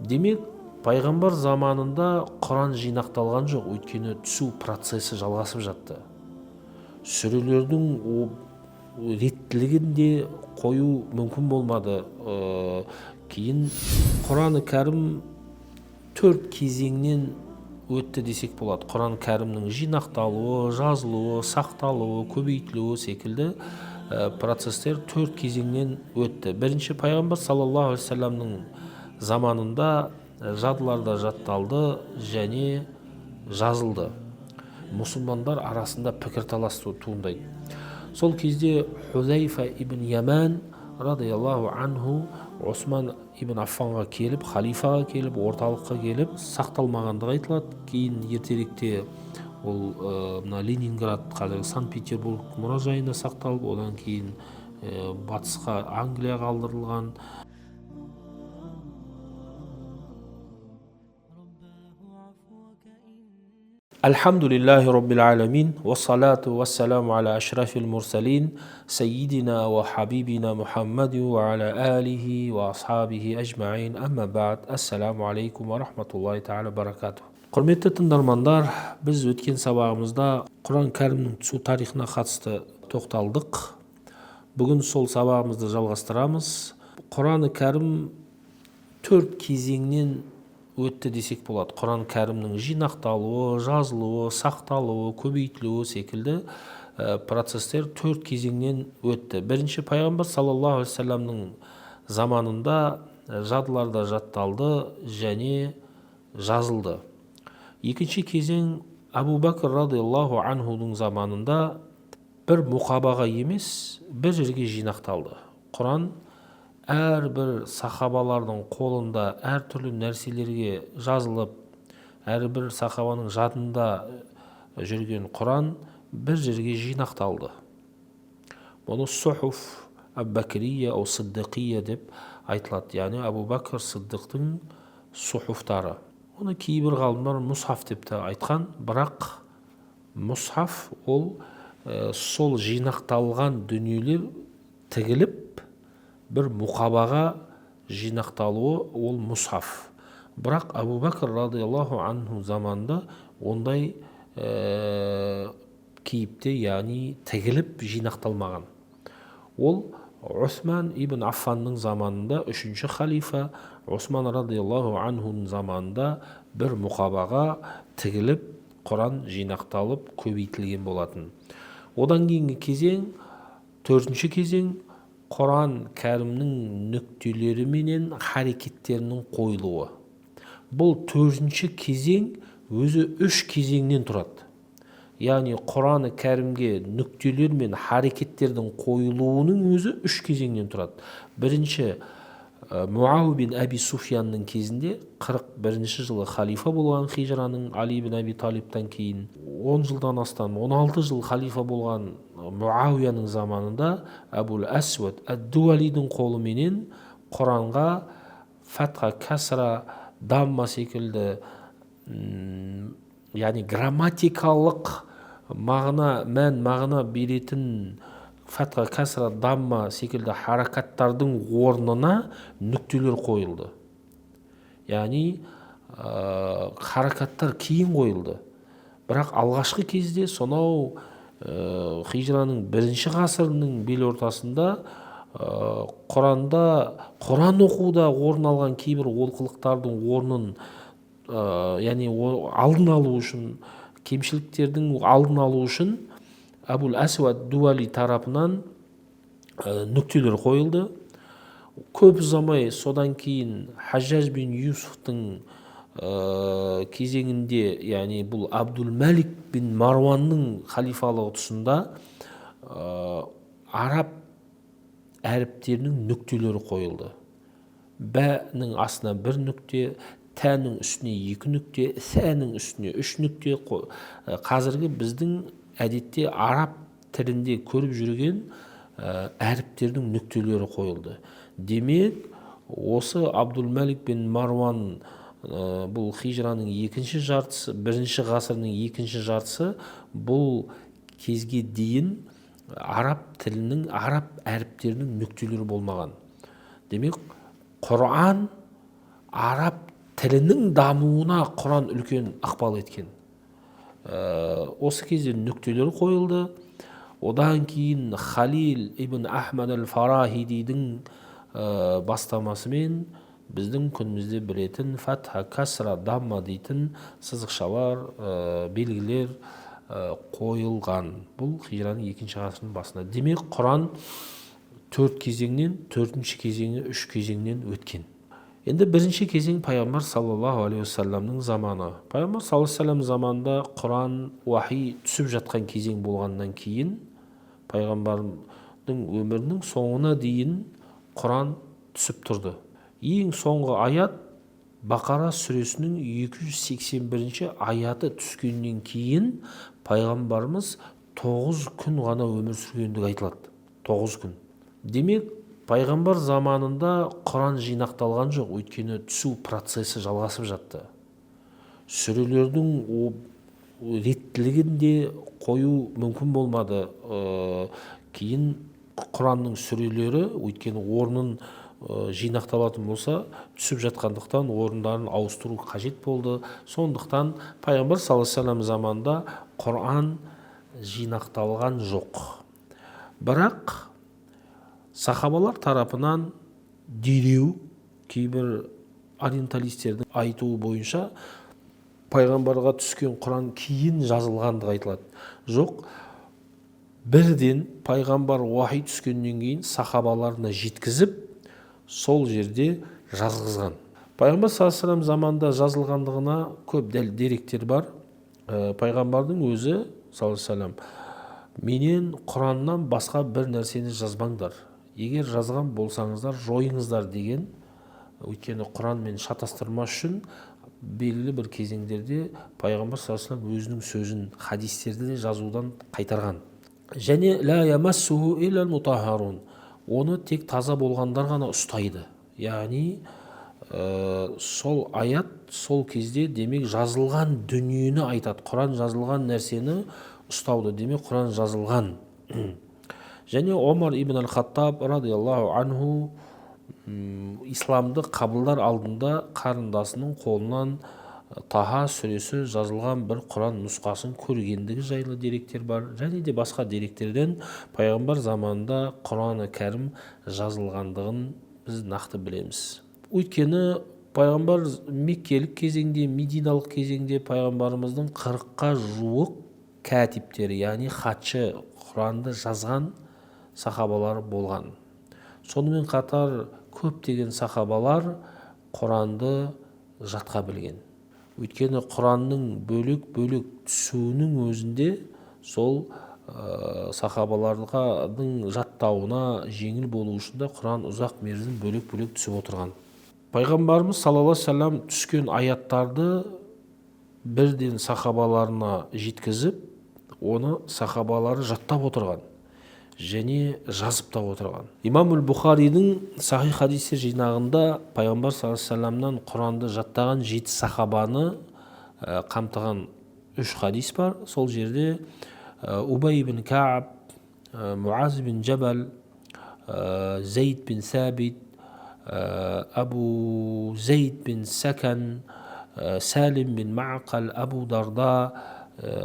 Демек, пайғамбар заманында Құран жинақталған жоқ, өйткені түсу процесі жалғасып жатты. Сүрелердің реттілігін де қою мүмкін болмады. Кейін Құраны Кәрім 4 кезеңнен өтті десек болады. Құран Кәрімнің жинақталуы, жазылуы, сақталуы, көбейтілуі секілді процестер 4 кезеңнен өтті. Бірінші, пайғамбар саллаллаху алейхи уассаламның заманында жадыларда жатталды және жазылды. Мұсылмандар арасында пікірталас туындайды. Сол кезде Хузайфа ибн Яман радиаллаху анху Осман ибн Аффанға келіп, халифаға келіп, орталыққа келіп, сақталмағандығы айтылады. Кейін ертеректе ол мына Ленинград, қазіргі Санкт-Петербург мұражайында сақталып, одан кейін батысқа, Англияға алдырылған. Альхамдулиллахи роббил аламин, уассалату уассаламу аля ашрафил мурсалин, сайидина ва хабибина Мухаммади ва аля алихи ва асхабихи ажмаин, амма ба'д. Ассаламу алейкум ва рахматуллахи тағала баракатух. Құрметті тыңдармандар, біз өткен сабағымызда Құран Кәрімнің түсу тарихына қатысты тоқталдық. Бүгін сол сабағымызды жалғастырамыз. Құраны Кәрім 4 кезеңнен өтті десек болады. Құран Кәрімнің жинақталуы, жазылуы, сақталуы, көбейтілуі секілді процестер 4 кезеңнен өтті. Бірінші, пайғамбар саллаллаху алейхи уассаламның заманында жадыларда жатталды және жазылды. Екінші кезең, Әбу Бәкір радиаллаху анхудың заманында бір мұқабаға емес, бір жерге жинақталды. Құран әрбір сахабалардың қолында әртүрлі нәрселерге жазылып, әрбір сахабаның жадында жүрген Құран бір жерге жинақталды. Бұны сухуф әббәкірия ау сыддықия деп айтылады, яғни Әбу Бәкір Сыддықтың сухуфтары. Оны кейбір ғалымдар мұсхаф деп те айтқан, бірақ мұсхаф ол сол жинақталған дүниелер тігіліп бір мұқабаға жинақталуы, ол мұсхаф. Бірақ Әбу Бәкір радиаллаху анху заманында ондай кейіпте, яғни тігіліп жинақталмаған. Ол Осман ибн Аффанның заманында, үшінші халифа Осман радиаллаху анхудың заманында бір мұқабаға тігіліп Құран жинақталып көбейтілген болатын. Одан кейінгі кезең, төртінші кезең, Құран Кәрімнің нүктелері менен харекеттерінің қойылуы. Бұл төртінші кезең өзі 3 кезеңнен тұрады. Яғни Құраны Кәрімге нүктелер мен харекеттердің қойылуының өзі 3 кезеңнен тұрады. Бірінші, Муауия бин Әби Суфиянның кезінде 41 жылы халифа болған, хижраның Али бин Әби Талибтан кейін 10 жылдан астам, 16 жыл халифа болған Муауияның заманында Әбул Әсвад әд-Дуалидің қолыменен Құранға фатха, кәсра, дамма секілді, яғни грамматикалық мағына, мән мағына беретін фатха, кәсра, дамма секілді харакаттардың орнына нүктелер қойылды. Яғни харакаттар кейін қойылды. Бірақ алғашқы кезде сонау хижраның бірінші ғасырының бел ортасында Құранда, Құран оқуда орын алған кейбір олқылықтардың орнын, яғни алдын алу үшін, кемшіліктердің алдын алу үшін Әбул Әсвад Дуали тарапынан нүктелер қойылды. Көп ұзамай содан кейін Хажжаж бин Юсуфтың кезеңінде, яғни бұл Абдул Мәлик бин Маруанның халифалығы тұсында араб әріптерінің нүктелері қойылды. Бәнің астына бір нүкте, тәнің үстіне 2 нүкте, сәнің үстіне 3 нүкте. Қазіргі біздің әдетте араб тілінде көріп жүрген әріптердің нүктелері қойылды. Демек, осы Абдул Мәлик бин Маруан, бұл хижраның екінші жартысы, бірінші ғасырының екінші жартысы, бұл кезге дейін араб тілінің, араб әріптерінің нүктелері болмаған. Демек, Құран араб Тілінің дамуына Құран үлкен ықпал еткен. Осы кезде нүктелер қойылды. Одан кейін Халил ибн Ахмад әл Фарахидидің бастамасымен біздің күнімізде білетін фатха, касра, дамма дейтін сызықшалар, белгілер қойылған. Бұл хижраның екінші ғасырының басында. Демек, Құран төрт кезеңнен, төртінші кезеңі үш кезеңнен өткен. Енді бірінші кезең пайғамбар саллаллаху алейхи уассаламның заманы. Пайғамбар саллаллаху алейхи уассалам заманында Құран, уахи түсіп жатқан кезең болғаннан кейін, пайғамбардың өмірінің соңына дейін Құран түсіп тұрды. Ең соңғы аят Бақара сүресінің 281 аяты түскеннен кейін пайғамбарымыз 9 күн ғана өмір сүргендігі айтылады. 9 күн. Демек, пайғамбар заманында Құран жинақталған жоқ, өйткені түсу процесі жалғасып жатты. Сүрелердің реттілігін де қою мүмкін болмады. Кейін Құранның сүрелері, өйткені орнын жинақталатын болса, түсіп жатқандықтан орындарын ауыстыру қажет болды. Сондықтан пайғамбар саллаллаху алейхи вассалам заманында Құран жинақталған жоқ. Бірақ сахабалар тарапынан дереу, кейбір ориенталистердің айтуы бойынша, пайғамбарға түскен Құран кейін жазылғандығы айтылады. Жоқ, бірден пайғамбар уахи түскеннен кейін сахабаларына жеткізіп, сол жерде жазғызған. Пайғамбар саллаллаху алейхи вассалам заманында жазылғандығына көп дәл деректер бар. Пайғамбардың өзі саллаллаху алейхи вассалам: «Менен Құраннан басқа бір нәрсені жазбаңдар, егер жазған болсаңыздар, жойыңыздар», – деген. Өйткені Құранмен шатастырмас үшін белгілі бір кезеңдерде пайғамбар саллаллаху алейхи вассалам өзінің сөзін, хадистерді де жазудан қайтарған. Және ла ямассуху илля мутаххарун, оны тек таза болғандар ғана ұстайды. Яғни сол аят сол кезде, демек, жазылған дүниені айтады. Құран жазылған нәрсені ұстауды, демек, Құран жазылған. Және Омар ибн әл Хаттаб радиаллаху анху исламды қабылдар алдында қарындасының қолынан Таха сүресі жазылған бір Құран нұсқасын көргендігі жайлы деректер бар. Және де басқа деректерден пайғамбар заманында Құраны Кәрім жазылғандығын біз нақты білеміз. Өйткені пайғамбар меккелік кезеңде, мединалық кезеңде пайғамбарымыздың 40-қа жуық кәтиптері, яғни хатшы, Құранды жазған сахабалар болған. Сонымен қатар көптеген сахабалар Құранды жатқа білген. Өйткені Құранның бөлек-бөлек түсуінің өзінде сол сахабалардың жаттауына жеңіл болу үшін де Құран ұзақ мерзім бөлек-бөлек түсіп отырған. Пайғамбарымыз саллаллаху алейхи вассалам түскен аяттарды бірден сахабаларына жеткізіп, оны сахабалары жаттап отырған және жазып та отырған. Имам Бұхаридің Сахи хадистер жинағында пайғамбар саллаллаху алейхи вассаламнан Құранды жаттаған 7 сахабаны қамтыған үш хадис бар. Сол жерде Убай ибн Кааб, Муаз бин Жабал, Зейд бин Сәбит, Абу Зейд бин Сәкән, Сәлім бин Мақал, Абу Дарда,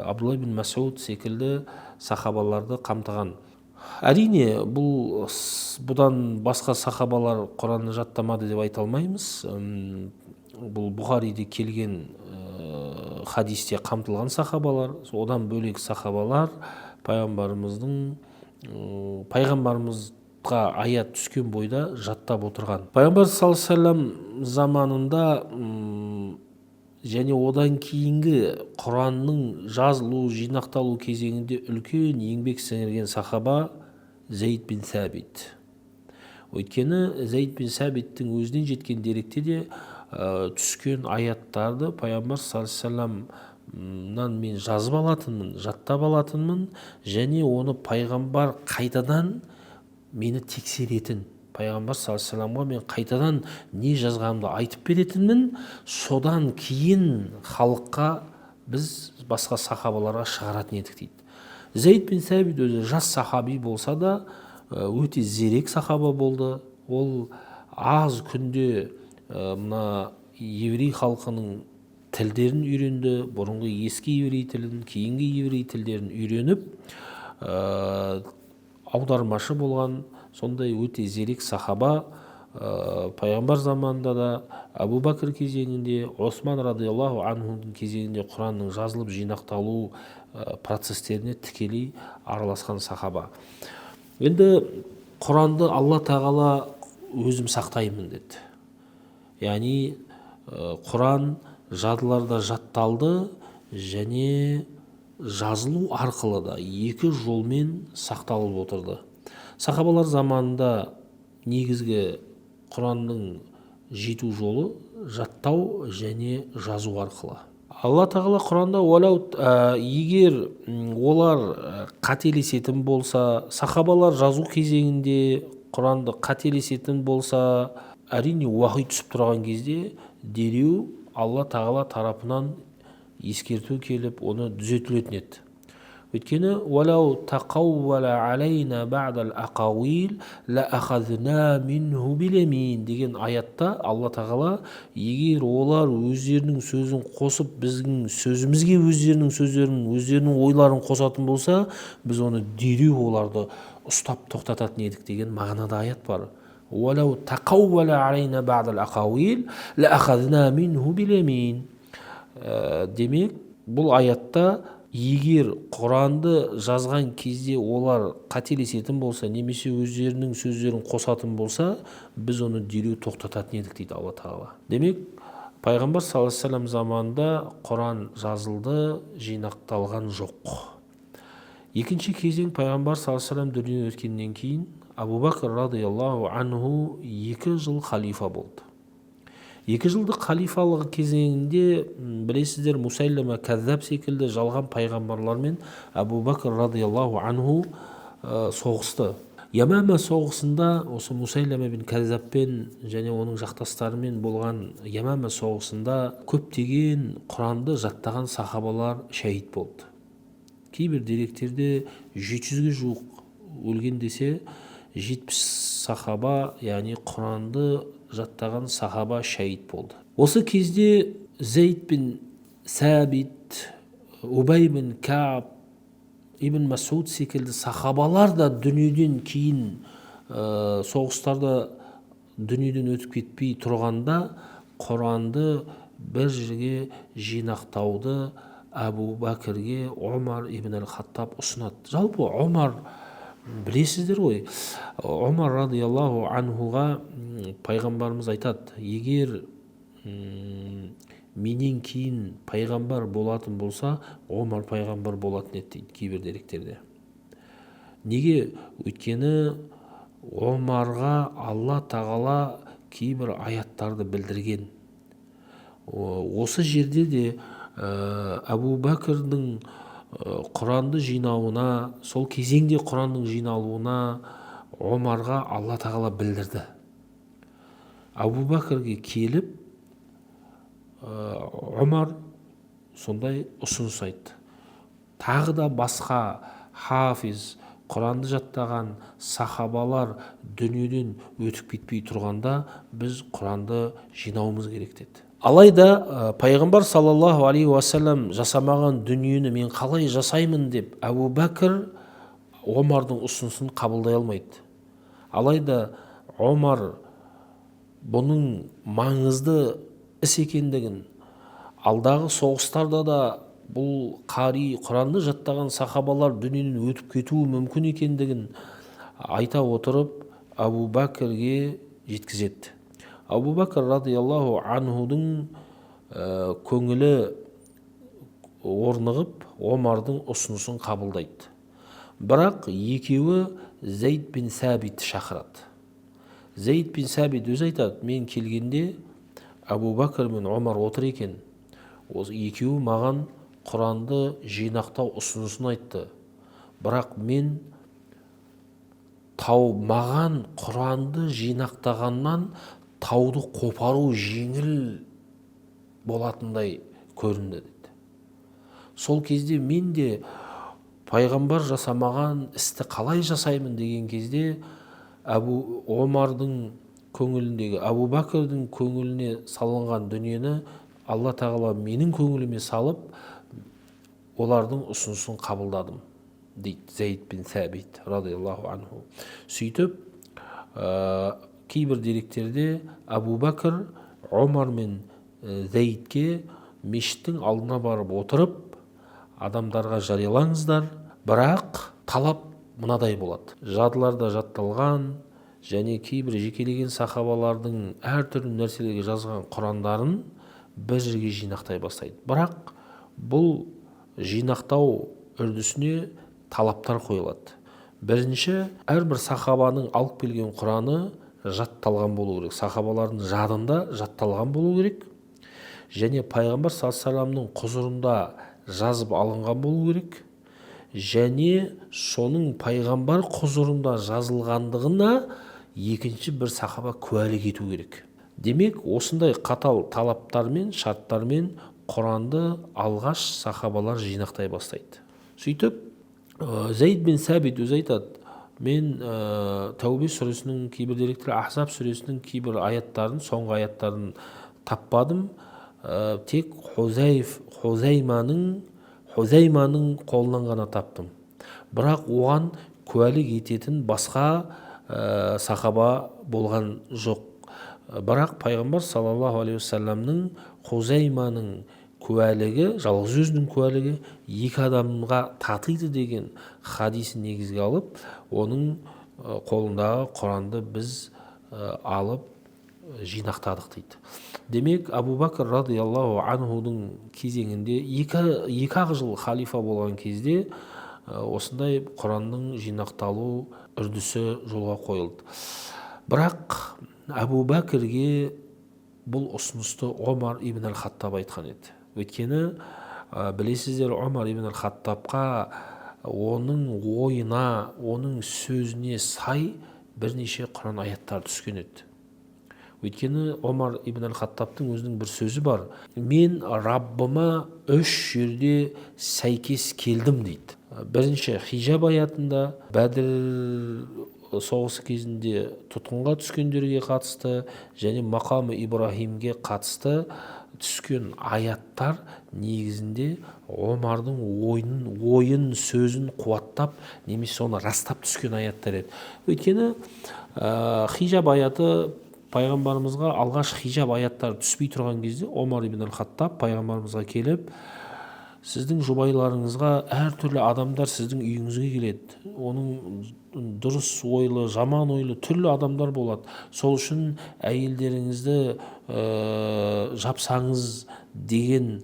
Абдулла бин Масуд секілді сахабаларды қамтыған. Әрине, бұл бұдан басқа сахабалар Құранды жаттамады деп айта алмаймыз. Бұл Бұхариде келген хадисте қамтылған сахабалар. Одан бөлек сахабалар пайғамбарымызға аят түскен бойда жаттап отырған. Пайғамбар саллаллаху алейхи вассалам заманында және одан кейінгі Құранның жазылу, жинақталу кезеңінде үлкен еңбек сіңірген сахаба Зейд бин Сәбит. Өйткені Зейд бин Сәбиттің өзінен жеткен деректе де түскен аяттарды пайғамбар саллаллаху алейхи вассаламнан мен жазып алатынмын, жаттап алатынмын және оны пайғамбар қайтадан мені тексеретін, пайғамбар саллаллаху алейхи вассаламға мен қайтадан не жазғанымды айтып беретінмін, содан кейін халыққа, біз басқа сахабаларға шығаратын едік дейді. Зейд бин Сәбит өзі жас сахаби болса да, өте зерек сахаба болды. Ол аз күнде мына еврей халқының тілдерін үйренді, бұрынғы ескі еврей тілін, кейінгі еврей тілдерін үйреніп, аудармашы болған сондай өте зерек сахаба. Пайғамбар заманында да, Әбу Бәкір кезеңінде, Осман радиаллаху анхудың кезеңінде Құранның жазылып жинақталу процестеріне тікелей араласқан сахаба. Енді Құранды Алла Тағала өзім сақтаймын деді. Яғни Құран жадыларда жатталды және жазылу арқылы да екі жолмен сақталып отырды. Сахабалар заманында негізгі Құранның жету жолы жаттау және жазу арқылы. Алла Тағала Құранда уалау, егер олар қателесетін болса, сахабалар жазу кезеңінде Құранды қателесетін болса, әрине уахи түсіп тұрған кезде дереу Алла Тағала тарапынан ескерту келіп, оны түзетілетін еді. Өйткені уалау тақауала алейна бa'дал ақауил ла ахазна минху билямин деген аятта Алла Тағала егер олар өздерінің сөзін қосып, біздің сөзімізге өздерінің сөздерін, өздерінің ойларын қосатын болса, біз оны дереу оларды ұстап тоқтататын едік деген мағынада аят бар. Уалау тақауала алейна бa'дал ақауил ла ахазна минху билямин. Демек, бұл аятта егер Құранды жазған кезде олар қателесетін болса немесе өздерінің сөздерін қосатын болса, біз оны дереу тоқтататын едік дейді Алла Тағала. Демек, пайғамбар саллаллаху алейхи вассалам заманында Құран жазылды, жинақталған жоқ. Екінші кезең, пайғамбар саллаллаху алейхи вассалам дүниеден өткеннен кейін Абу Бәкір радиаллаху анху 2 жыл халифа болды. 2 жылдық халифалық кезеңінде, білесіздер, Мусайлама Кәззаб секілді жалған пайғамбарлармен Әбу Бәкір радиаллаху анху соғысты. Ямама соғысында осы Мусайлама бин Кәззабпен және оның жақтастарымен болған Ямама соғысында көптеген Құранды жаттаған сахабалар шәһид болды. Кейбір деректерде 700-ге жуық өлген десе, 70 сахаба, яғни Құранды жаттаған сахаба шәһид болды. Осы кезде Зейд бин Сәбит, Убай бин Кааб, Ибн Масуд секілді сахабалар да дүниеден кейін соғыстарда дүниеден өтіп кетпей тұрғанда Құранды бір жерге жинақтауды Әбу Бәкірге Омар ибн әл-Хаттаб ұсынады. Жалпы Омар, білесіздер ғой, Омар радиаллаху анхуға пайғамбарымыз айтады, егер менен кейін пайғамбар болатын болса, Омар пайғамбар болатын еді дейді кейбір деректерде. Неге? Өйткені Омарға Алла Тағала кейбір аяттарды білдірген. Осы жерде де Әбу Бәкірдің Құранды жинауына, сол кезеңде Құранның жиналуына Омарға Алла Тағала білдірді. Әбу Бәкірге келіп, Омар сондай ұсыныс айтты. Тағы да басқа хафиз, Құранды жаттаған сахабалар дүниеден өтіп кетпей тұрғанда біз Құранды жинауымыз керек деді. Алайда пайғамбар саллаллаху алейхи уассалам жасамаған дүниені мен қалай жасаймын деп Әбу Бәкір Омардың ұсынысын қабылдай алмайды. Алайда Омар бұның маңызды іс екендігін, алдағы соғыстарда да бұл қари Құранды жаттаған сахабалар дүниеден өтіп кетуі мүмкін екендігін айта отырып Әбу Бәкірге жеткізеді. Әбу Бәкір радиаллаху анхудың көңілі орнығып, Омардың ұсынысын қабылдайды. Бірақ екеуі Зейд бин Сәбитті шақырады. Зейд бин Сәбит өзі айтады, мен келгенде Әбу Бәкір мен Омар отыр екен. Осы екеуі маған Құранды жинақтау ұсынысын айтты. Бірақ мен маған Құранды жинақтағаннан тауды қопару жеңіл болатындай көрінді деді. Сол кезде мен де пайғамбар жасамаған істі қалай жасаймын деген кезде Әбу Омардың көңіліндегі, Әбу Бәкірдің көңіліне салынған дүниені Алла Тағала менің көңіліме салып, олардың ұсынысын қабылдадым, дейді Зейд бин Сәбит радиаллаху анху. Сөйтіп, кейбір деректерде Әбу Бәкір Омар мен Зейдке мешіттің алдына барып отырып, адамдарға жариялаңыздар, бірақ талап мынадай болады. Жадыларда жатталған және кейбір жекелеген сахабалардың әртүрлі нәрселерге жазған құрандарын бір жерге жинақтай бастайды. Бірақ бұл жинақтау үрдісіне талаптар қойылады. Бірінші, әрбір сахабаның алып келген құраны жатталған болу керек. Сахабалардың жадында жатталған болу керек. Және пайғамбар саллаллаху алейхи вассаламның құзырында жазып алынған болу керек. Және соның пайғамбар құзырында жазылғандығына екінші бір сахаба куәлік ету керек. Демек, осындай қатал талаптармен, шарттармен Құранды алғаш сахабалар жинақтай бастайды. Сөйтіп, Зейд бин Сәбит өзі айтады, мен Тәубе сүресінің кейбір деректері, Ахзаб сүресінің кейбір аяттарын, соңғы аяттарын таппадым. Тек Хузайманың қолынан ғана таптым. Бірақ оған куәлік ететін басқа сахаба болған жоқ. Бірақ пайғамбар саллаллаху алейхи уассаламның Хузайманың куәлігі, жалғыз өзінің куәлігі екі адамға татиды деген хадисін негізге алып, оның қолындағы Құранды біз алып жинақтадық дейді. Демек, Әбу Бәкір радиаллаху анхудың кезеңінде екі-ақ жыл халифа болған кезде осындай Құранның жинақталу үрдісі жолға қойылды. Бірақ Әбу Бәкірге бұл ұсынысты Омар ибн әл-Хаттаб айтқан еді. Өйткені, білесіздер, Омар ибн әл-Хаттабқа оның ойына, оның сөзіне сай бірнеше Құран аяттар түскен еді. Өйткені Омар ибн әл-Хаттабтың өзінің бір сөзі бар. Мен Раббыма үш жерде сәйкес келдім дейді. Бірінші, хижаб аятында, Бәдір соғысы кезінде тұтқынға түскендерге қатысты және мақамы Ибраһимге қатысты түскен аяттар негізінде Омардың ойын сөзін қуаттап немесе соны растап түскен аяттар еді. Өйткені, хижаб аяты пайғамбарымызға алғаш хижаб аяттары түспей тұрған кезде Омар ибн әл-Хаттаб пайғамбарымызға келіп, сіздің жұбайларыңызға әртүрлі адамдар сіздің үйіңізге келеді. Оның дұрыс ойлы, жаман ойлы түрлі адамдар болады. Сол үшін әйелдеріңізді жапсаңыз деген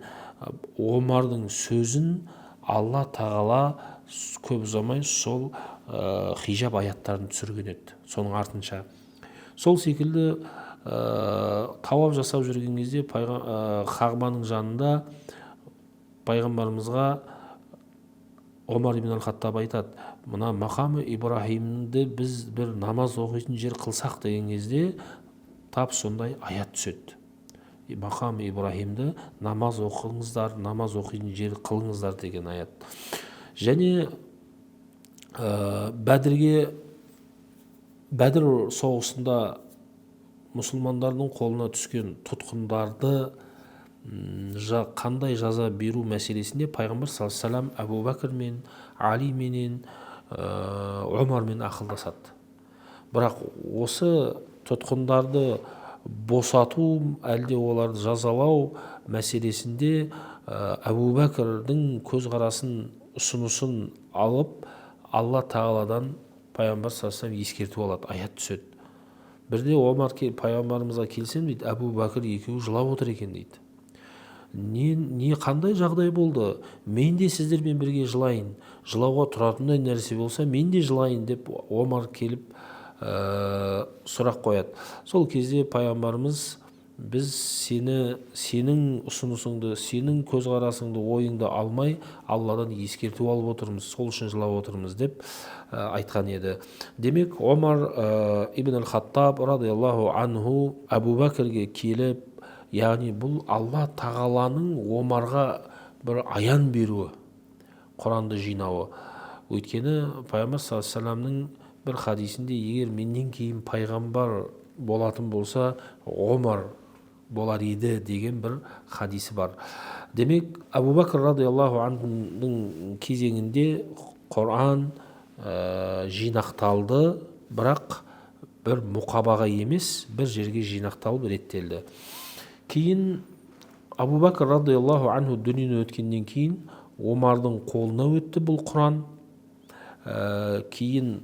Омардың сөзін Алла Тағала көп ұзамай сол хижаб аяттарын түсірген еді. Соның артынша. Сол секілді тауап жасап жүрген кезде Қағбаның жанында пайғамбарымызға Омар ибн әл-Хаттаб айтады, мына мақамы Ибраһимді біз бір намаз оқитын жер қылсақ деген кезде тап сондай аят түседі. Мақамы Ибраһимді намаз оқыңыздар, намаз оқитын жер қылыңыздар деген аят. Және Бәдір соғысында мұсылмандардың қолына түскен тұтқындарды қандай жаза беру мәселесінде пайғамбар саллаллаху алейхи вассалам Әбу Бәкір мен Али менен, Омармен ақылдасады. Бірақ осы тұтқындарды босату, әлде оларды жазалау мәселесінде, Әбу Бәкірдің көзқарасын, ұсынысын алып, Алла Тағаладан пайғамбар саллаллаху алейхи вассалам ескертіп алады, аят түседі. Бірде Омар пайғамбарымызға келсем дейді, Әбу Бәкір екеуі жылап отыр екен дейді. Не қандай жағдай болды? Мен де сіздермен бірге жылайын. Жылауға тұратындай нәрсе болса, мен де жылайын деп Омар келіп, сұрақ қояды. Сол кезде пайғамбарымыз біз сенің ұсынысыңды, сенің көзқарасыңды, ойыңды алмай, Алладан ескерту алып отырмыз, сол үшін жылап отырмыз деп, айтқан еді. Демек, Омар, ибн әл-Хаттаб радиаллаху анху Әбу Бәкірге келіп, яғни бұл Алла Тағаланың Омарға бір аян беруі, Құранды жинауы. Өйткені пайғамбар саллаллаху алейхи вассаламның бір хадисінде, егер менен кейін пайғамбар болатын болса, Омар болар еді деген бір хадисі бар. Демек, Әбу Бәкір радиаллаху анхудың кезеңінде Құран жинақталды, бірақ бір мұқабаға емес, бір жерге жинақталып реттелді. Кейін Әбу Бәкір радиаллаху анху дүниеден өткеннен кейін Омардың қолына өтті бұл Құран. Кейін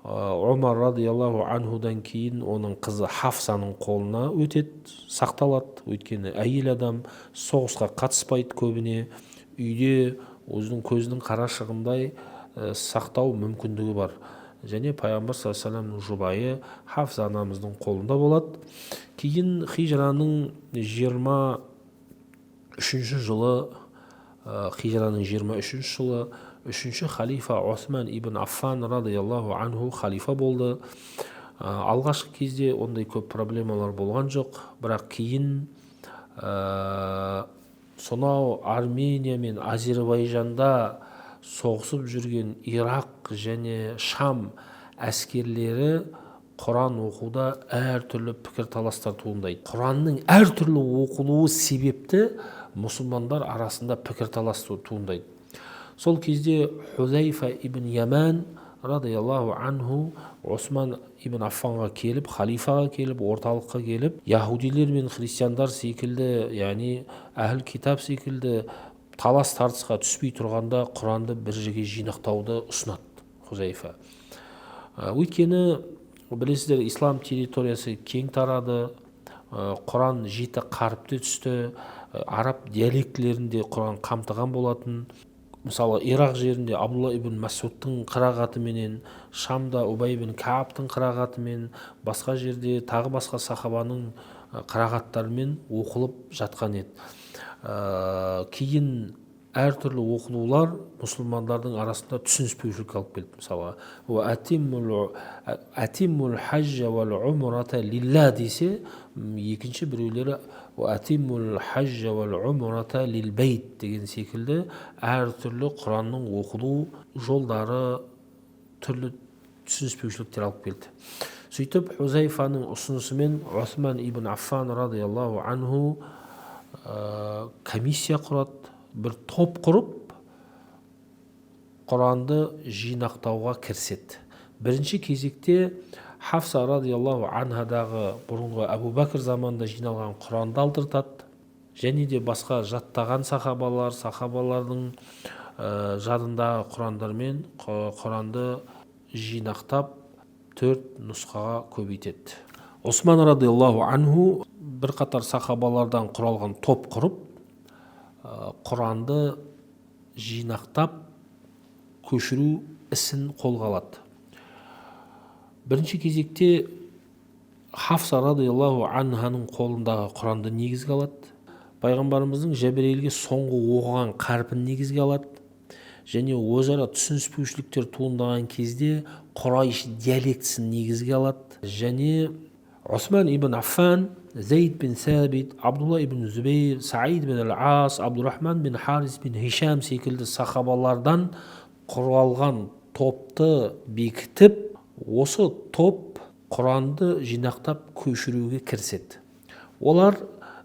Омар радиаллаху анхудан кейін оның қызы Хафсаның қолына өтеді, сақталады. Өйткені әйел адам соғысқа қатыспайды көбіне, үйде өзінің көзінің қарашығындай сақтау мүмкіндігі бар. Және пайғамбар саллаллаху алейхи вассаламның жұбайы Хафса анамыздың қолында болады. Кейін хижраның 23 жылы, хижраның 23 жылы үшінші халифа Осман ибн Аффан радиаллаху анху халифа болды. Алғашқы кезде ондай көп проблемалар болған жоқ, бірақ кейін сонау Армения мен Әзербайжанда соғысып жүрген Ирақ және Шам әскерлері Құран оқуда әртүрлі пікірталастар туындайды. Құранның әртүрлі оқылуы себепті мұсылмандар арасында пікірталас туындайды. Сол кезде Хузайфа ибн Яман радиаллаху анху Осман ибн Аффанға келіп, халифаға келіп, орталыққа келіп, яхудилер мен христиандар секілді, яғни әхіл китап секілді талас тартысқа түспей тұрғанда Құранды бір жерге жинақтауды ұсынады Хузайфа. Өйткені білесіздер, ислам территориясы кең тарады, Құран жеті қаріпте түсті, араб диалектілерінде Құран қамтыған болатын. Мысалы, Ирақ жерінде Абдулла ибн Масудтың қырағатыменен, Шамда Убай ибн Каабтың қырағатымен, басқа жерде тағы басқа сахабаның қырағаттарымен оқылып жатқан еді. Кейін әртүрлі оқылулар мұсылмандардың арасында түсініспеушілік алып келді. Мысалға, әтиммул хажжа уал умрата лилла десе, екінші біреулері әтиммул хажжа уал умрата лил бейт деген секілді әртүрлі Құранның оқылу жолдары түрлі түсініспеушіліктер алып келді. Сөйтіп Хузайфаның ұсынысымен Осман ибн Аффан радиаллаху анху комиссия құрады, бір топ құрып, Құранды жинақтауға кіріседі. Бірінші кезекте Хафса радиаллаху анхадағы бұрынғы Әбу Бәкір заманында жиналған Құранды алдыртады. Және де басқа жаттаған сахабалар, сахабалардың жадындағы Құрандармен Құранды жинақтап 4 нұсқаға көбейтеді. Осман радиаллаху анху бірқатар сахабалардан құралған топ құрып, Құранды жинақтап көшіру ісін қолға алады. Бірінші кезекте Хафса радиаллаху анханың қолындағы Құранды негізге алады. Пайғамбарымыздың Жәбірейілге соңғы оқыған қарпін негізге алады. Және өзара түсініспеушіліктер туындаған кезде Құрайш диалектісін негізге алады. Және Осман ибн Аффан, Зейд бин Сәбит, Абдулла ибн Зубейр, Саид бин Ал-Ас, Абдурахман бин Харис бин Хишам секілді сахабалардан құралған топты бекітіп, осы топ Құранды жинақтап көшіруге кіріседі. Олар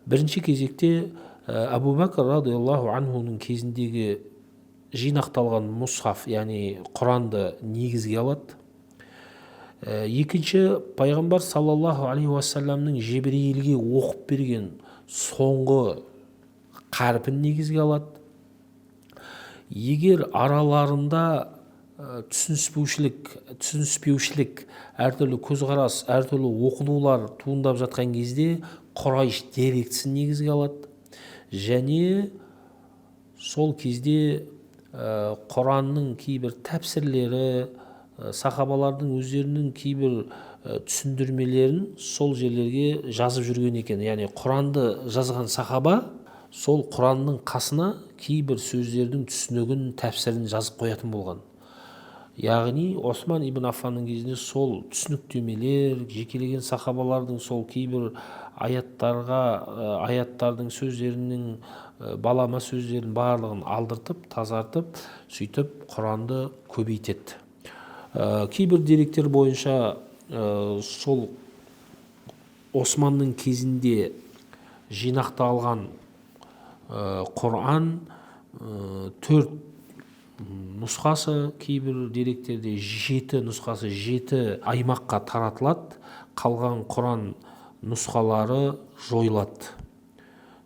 бірінші кезекте Әбу Бәкір радиаллаху анхуның кезіндегі жинақталған мұсхаф, яғни Құранды негізге алады. Екінші, пайғамбар саллаллаху алейхи уассаламның Жебірейілге оқып берген соңғы қарпін негізге алады. Егер араларында түсініспеушілік, әртүрлі көзқарас, әртүрлі оқылулар туындап жатқан кезде Құрайш диалектісін негізге алады. Және сол кезде Құранның кейбір тәпсірлері, сахабалардың өздерінің кейбір түсіндірмелерін сол жерлерге жазып жүрген екен. Яғни Құранды жазған сахаба сол Құранның қасына кейбір сөздердің түсінігін, тәпсірін жазып қоятын болған. Яғни Осман ибн Аффанның кезінде сол түсініктемелер, жекелеген сахабалардың сол кейбір аяттарға, аяттардың сөздерінің, балама сөздерін барлығын алдыртып, тазартып, сөйтіп Құранды көбейтеді. Кейбір деректер бойынша сол Османның кезінде жинақталған Құран төрт нұсқасы, кейбір деректерде жеті нұсқасы жеті аймаққа таратылады, қалған Құран нұсқалары жойылады.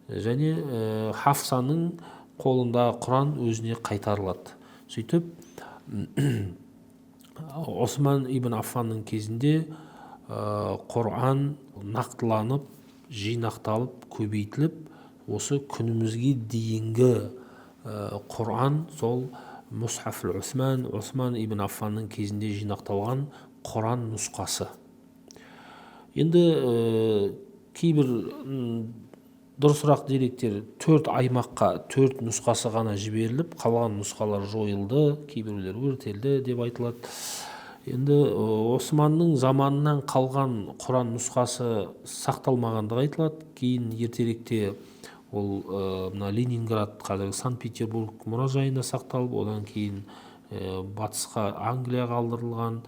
Және Хафсаның қолындағы Құран өзіне қайтарылады. Сөйтіп, Осман ибн Аффанның кезінде Құран нақтыланып, жинақталып, көбейтіліп, осы күнімізге дейінгі Құран сол Мусхаф Осман, Осман ибн Аффанның кезінде жинақталған Құран нұсқасы. Енді кейбір дұрысырақ деректер төрт аймаққа төрт нұсқасы ғана жіберіліп, қалған нұсқалар жойылды, кейбіреулер өртелді деп айтылады. Енді Османның заманынан қалған Құран нұсқасы сақталмағандығы айтылады. Кейін ертеректе ол мына Ленинград, қазіргі Санкт Петербург мұражайында сақталып, одан кейін батысқа, Англияға алдырылған,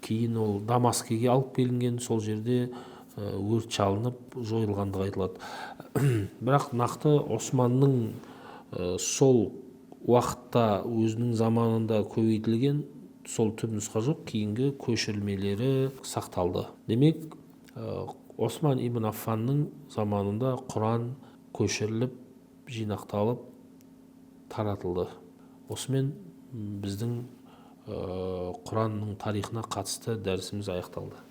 кейін ол Дамаскіге алып келінген, сол жерде өрт шалынып жойылғандығы айтылады. Бірақ нақты Османның сол уақытта өзінің заманында көбейтілген сол түп нұсқа жоқ, кейінгі көшірмелері сақталды. Демек, Осман ибн Аффанның заманында Құран көшіріліп, жинақталып, таратылды. Осымен біздің Құранның тарихына қатысты дәрісіміз аяқталды.